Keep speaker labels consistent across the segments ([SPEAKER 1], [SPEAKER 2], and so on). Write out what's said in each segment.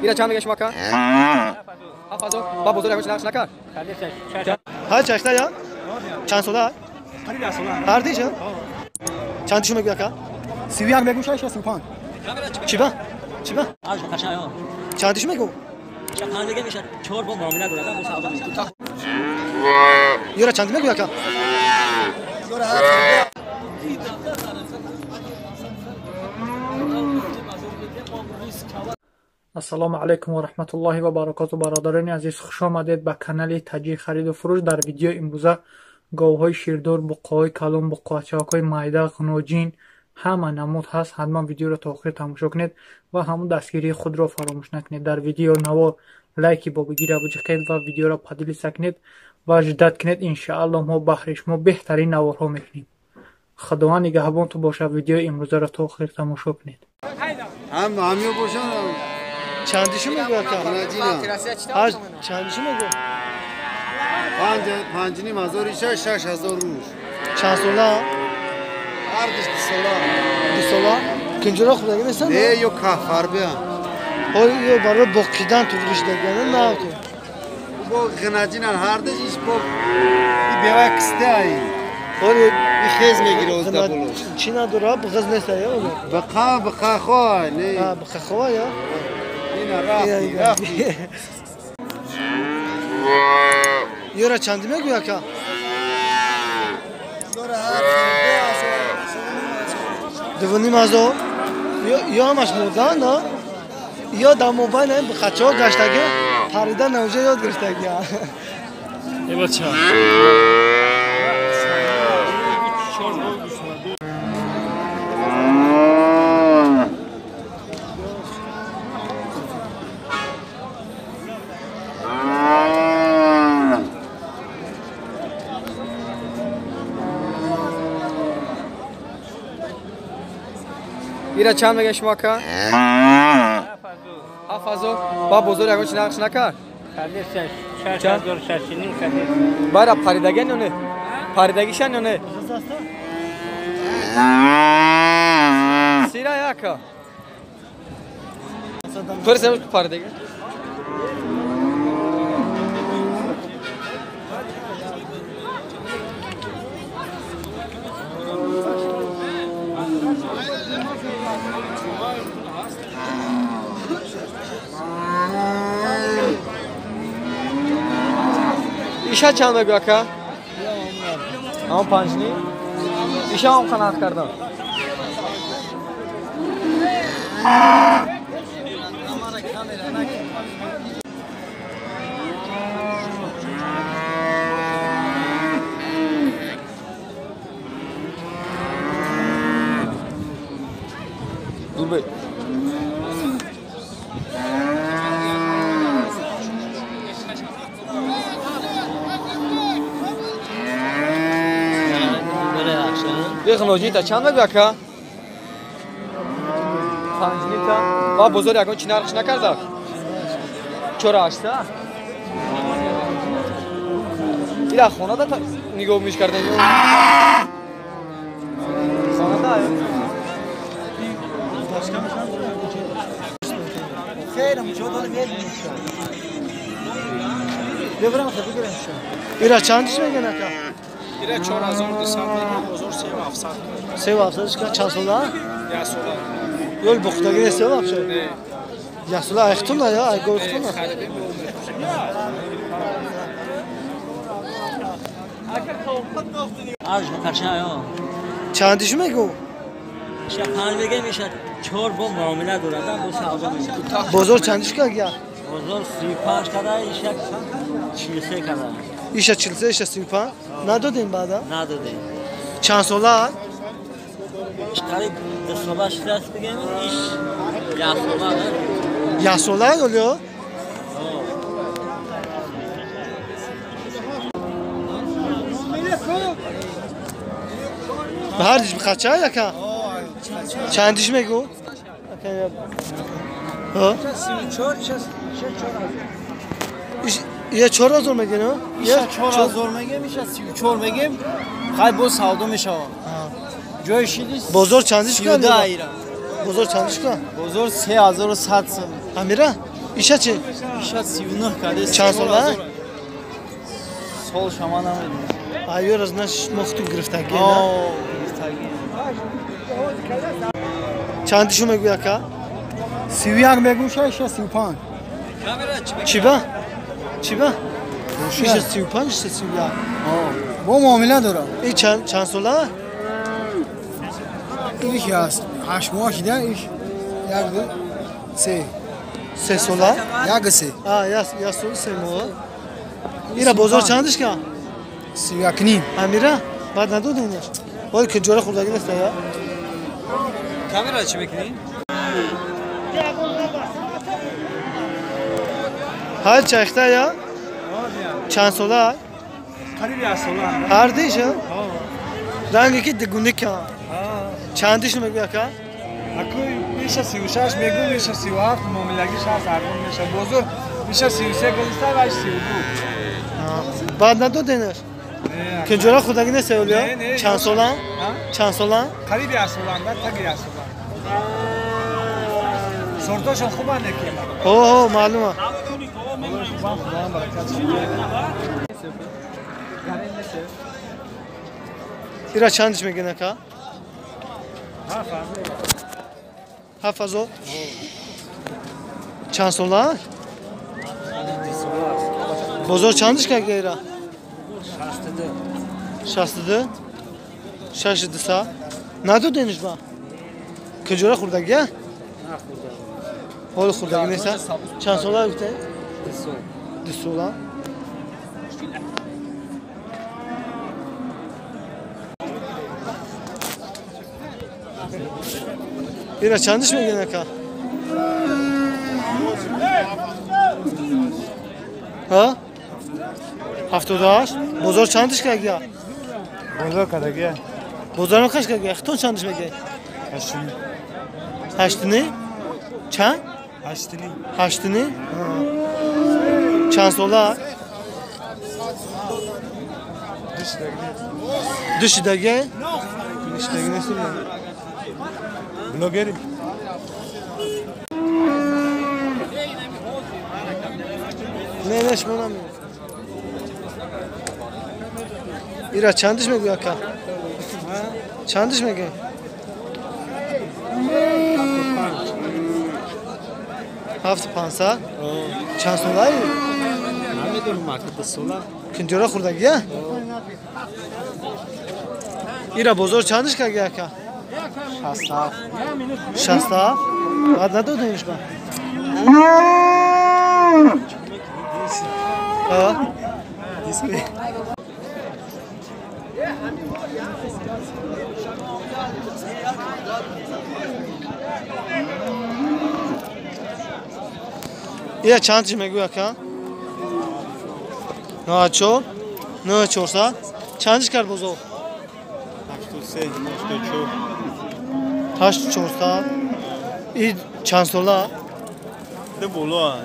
[SPEAKER 1] اینا چند میگه شما کا؟ 7000 با بزرگ یکوچ نقش نکرد.
[SPEAKER 2] ها چاشتا یا؟ چند ساله؟ هر دیش چند شو میگه کا؟
[SPEAKER 3] 31 میگم 65.
[SPEAKER 2] چی با؟ چی با؟ چند شو میگو؟
[SPEAKER 4] چند میگه میشه 4 با معامله داره بو سودا میشه.
[SPEAKER 2] یورا چند میگه کا؟
[SPEAKER 5] Ассалому алайкум ва раҳматуллоҳи ва баракоту. Бародарони азиз, хуш омадед ба канали Таҷик хариду фурӯш. Дар видеои имрӯза говҳои ширдор, буққаҳои калон, буққачаҳои майда, ғуноҷин ҳама намуд ҳаст. Ҳатман видеоро то охир тамошо кунед ва ҳамун дастгирии худро фаромӯш накунед. Дар видео навор лайки бобигира буҷиқед ва видеоро поделиться кунед ва ждать кунед. Иншааллоҳ мо баҳри шумо беҳтарин наворҳо мекунем. Худованд нигаҳбонтон бошад. Видеои имрӯзаро то охир тамошо кунед.
[SPEAKER 2] چندیشو میگه کا؟ چندیشو میگه؟
[SPEAKER 6] 5,500 6,000 روش.
[SPEAKER 2] چند ساله؟
[SPEAKER 6] هر 2 ساله.
[SPEAKER 2] 2 ساله؟ کنجرا خودگی نیستن؟
[SPEAKER 6] نه یا کفر بیا.
[SPEAKER 2] یا برای بقیدن تو گریش دگن نه تو.
[SPEAKER 6] با غناجین هر دیش با این بیوا کسته ای. این خیز میگیره از دبلوش.
[SPEAKER 2] چی نداره؟ بغض نیست یا؟
[SPEAKER 6] بقا بقا خواه نه.
[SPEAKER 2] بقا خواه یا؟
[SPEAKER 6] رفتی رفتی.
[SPEAKER 2] یورا چند میگویا کا؟ 2,500. یا همش مردن نه؟ یا در موبایل هم بخچه ها گشتگی پریدن نوجه یاد گرفتگی.
[SPEAKER 7] ای بچه
[SPEAKER 1] اینا چند میگه شما کا؟ 7000. با بزرگ یکوچ نقش نکرد.
[SPEAKER 8] 6000 6,5
[SPEAKER 1] برا پریدگی یا نه؟ پریدگیشن یا نه؟ سیرا یاکا. پرسه پریدگی. ایشا چند میگه کا؟ هم 5.5. ایشا هم قناعت کردم. دور بی. یه تا چند میگه کا؟ 5.5 تا. با بزرگ یکون چی نرخش نکرده؟ 4,800. اینا خونه دا نگاه میش کردن. خونه دا.
[SPEAKER 2] اینا چندش میگن کا؟
[SPEAKER 7] اینا 4200 میگن، بازار 3700.
[SPEAKER 2] 3700 کا چند ساله؟
[SPEAKER 7] 1 ساله.
[SPEAKER 2] یول بختگی نیست вообще؟
[SPEAKER 7] نه.
[SPEAKER 2] 1 ساله اختون نه یا گفتون نه. چندش میگو؟
[SPEAKER 4] 5 میگه میشه 4 با معامله داره بو سودا میشه.
[SPEAKER 2] بازار چندش کا گیا؟
[SPEAKER 4] بازار 35 کرده، ایشا 43 کرده.
[SPEAKER 2] ایشا 43 ایشا 35 ندادیم بعدا؟
[SPEAKER 4] ندادیم.
[SPEAKER 2] چند ساله؟
[SPEAKER 4] قریب 2 ساله شده است بگیم. ایش 1 ساله.
[SPEAKER 2] 1 ساله oluyor؟ هر دیش بخچه یا که؟ چندیش میگو؟ ها؟
[SPEAKER 3] 34
[SPEAKER 2] یه 4000 میگه نه؟
[SPEAKER 3] یه 4000 میگه میشه 34 میگیم. خیلی باز سودا میشه. جای شیدی
[SPEAKER 2] بازار چندیش کنه؟
[SPEAKER 3] 32 ایران.
[SPEAKER 2] بازار چندش کن؟
[SPEAKER 3] بازار 3100 سوم.
[SPEAKER 2] امیره؟ Иша чи?
[SPEAKER 3] Иша 39 каде.
[SPEAKER 2] Чанд сола?
[SPEAKER 3] Сол шама намедонам.
[SPEAKER 2] Айёр аз наш мохту гирифтагӣ, на?
[SPEAKER 3] Гирифтагӣ.
[SPEAKER 2] Чанд шу мегӯй ака?
[SPEAKER 3] 31 мегӯм, иша 35.
[SPEAKER 2] Чӣ ба? Чӣ ба? Иша 35, иша 31.
[SPEAKER 3] Бо муомила дорам.
[SPEAKER 2] И чанд сола?
[SPEAKER 3] Иш аст. 8 моҳ шида, иш 1 2 3.
[SPEAKER 2] Се сола?
[SPEAKER 3] 1 3.
[SPEAKER 2] А, як сол 3 моҳ. Ира бозор чандиш ка?
[SPEAKER 3] 31.
[SPEAKER 2] Амира? Баъд надодинаш. Вале ки ҷора хӯрдагӣ нест я?
[SPEAKER 1] Камера чӣ мекунӣ?
[SPEAKER 2] Ҳар чайхта я? Чанд сола?
[SPEAKER 7] Қариб як сола.
[SPEAKER 2] Ҳар диш? Ранге ки дигуни ка. Чандиш мегӯй ака?
[SPEAKER 7] Аку меша 36 мегӯй, меша 37, муомилагиш ҳаст, арзон меша. Бозор меша 33 гузишта ва 32.
[SPEAKER 2] Баъд надодинаш? Кунҷора хӯрдагӣ нест ё? Чанд сола? Чанд сола?
[SPEAKER 7] Қариб як сола, на таги як сола. Сортошон хубанд ки.
[SPEAKER 2] Ҳо, ҳо, маълума.
[SPEAKER 7] Хубанд, худованд баракат.
[SPEAKER 2] Ира чандиш мегӯян ака? 7000. Чанд сола? Бозор чандиш кард ира? 62. 62. Надодиниш ба? Куҷора хӯрдагӣ? Ҳоли хӯрдагӣ нест? Чанд сола гуфте? 2 сола. Ира чандиш мегӯян ака? Ҳа? 78. Бозор чандиш кардия?
[SPEAKER 7] Бозор кардагия.
[SPEAKER 2] Бозорам қаш кардия? Хитон чандиш мегӯяй? 8. 8 Чанд?
[SPEAKER 7] 8.
[SPEAKER 2] 8. Чанд сола? 2 шидаги. 2 шидаги нест.
[SPEAKER 7] Блогери.
[SPEAKER 2] Не, не, шумо намеёд. Ира чандиш мегӯй ака? Чандиш мегӯй? 7500. Чанд солаи?
[SPEAKER 7] Намедонам, ака, 2 сола.
[SPEAKER 2] Кунҷора хӯрдагия? Ира бозор чандиш кардӣ ака?
[SPEAKER 7] 67.
[SPEAKER 2] 67? Баъд надодиниш ба? Ира чанд чӣ мегӯй ака? 94, 9400. Чандиш кард бозор?
[SPEAKER 7] 83, 84.
[SPEAKER 2] 8400. И чанд сола?
[SPEAKER 7] Ду боло.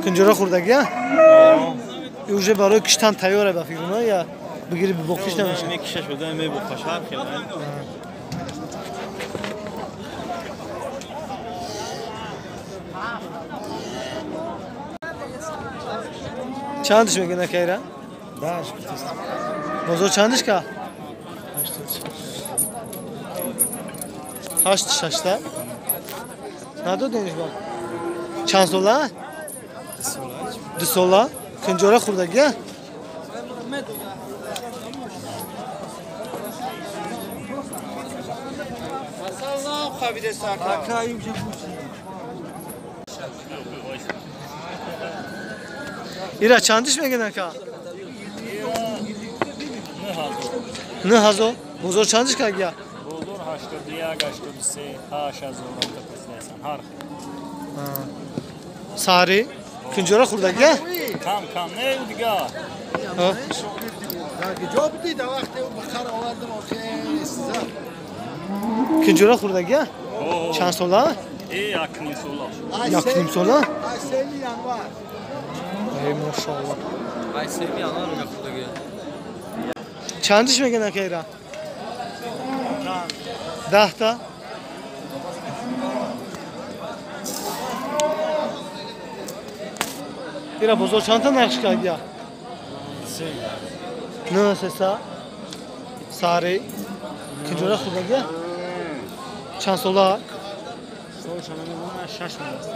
[SPEAKER 2] Кунҷора хӯрдагия? И уже барои киштан тайёра ба фикр на я бигири бибоқиш намеша.
[SPEAKER 7] Мекиша шуда мебоқаш ҳар хел.
[SPEAKER 2] Чандиш мегӯян ака ира?
[SPEAKER 7] 10.
[SPEAKER 2] Бозор чандиш ка? 8 6. Надодиниш ба? Чанд сола? 2 сола. Кунҷора хӯрдагия? Ира чандиш мегӯян ака? 9000. Бозор чандиш кардия?
[SPEAKER 8] Бозор 81, 83, 8000 ҳар.
[SPEAKER 2] Сари? Кунҷора хӯрдагия?
[SPEAKER 8] Кам кам не дига.
[SPEAKER 2] Кунҷора хӯрдагия? Чанд сола?
[SPEAKER 8] 1.5 сола.
[SPEAKER 2] 1.5 сола? Эй, машаллоҳ.
[SPEAKER 1] Ай 3 январ хӯрдагия.
[SPEAKER 2] Чандиш мегӯян ака ира? 10 та. Ира бозор чанд та нарх кардия? 9 300. Сари. Куҷора хӯрдагия? Чанд сола?
[SPEAKER 1] Солша намедонам, 6 моҳ аст.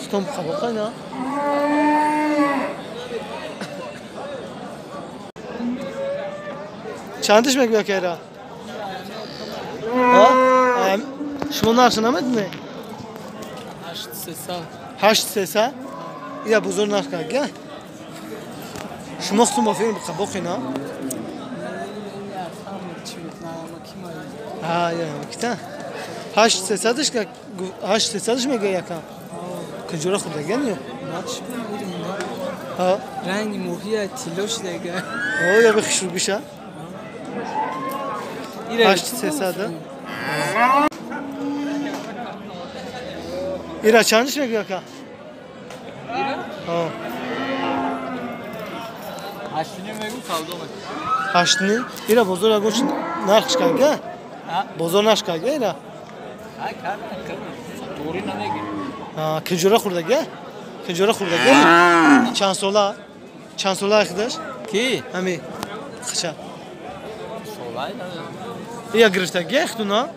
[SPEAKER 2] Стом қабоқа на? Чандиш мегӯя ка ира? Шумо нархша намедонед?
[SPEAKER 1] 8300.
[SPEAKER 2] 8300? Ира бозор нарх кардия? Шумо хутун ба филм қабоқи на? Я, кита? 8300-ш 8300-ш мегӯя якам. Куҷора хӯрдаган ё?
[SPEAKER 1] Ранги моҳия тилло шудага.
[SPEAKER 2] О, я бихи шурбиша. 8300. Ира чандиш мегӯя ака?
[SPEAKER 1] Ира?
[SPEAKER 2] Ҳо.
[SPEAKER 1] 8.5 мегӯ савдо мекунам.
[SPEAKER 2] 8.5? Ира бозор ягон чи нархш карга? Бозор нархш карга ира?
[SPEAKER 1] Ай карда, туғри намегирӣ.
[SPEAKER 2] Куҷора хӯрдага? Куҷора хӯрдага? Чанд сола? Чанд сола худаш?
[SPEAKER 1] Ки?
[SPEAKER 2] Ҳами хича.
[SPEAKER 1] Солай
[SPEAKER 2] Ия гирифтага худуна?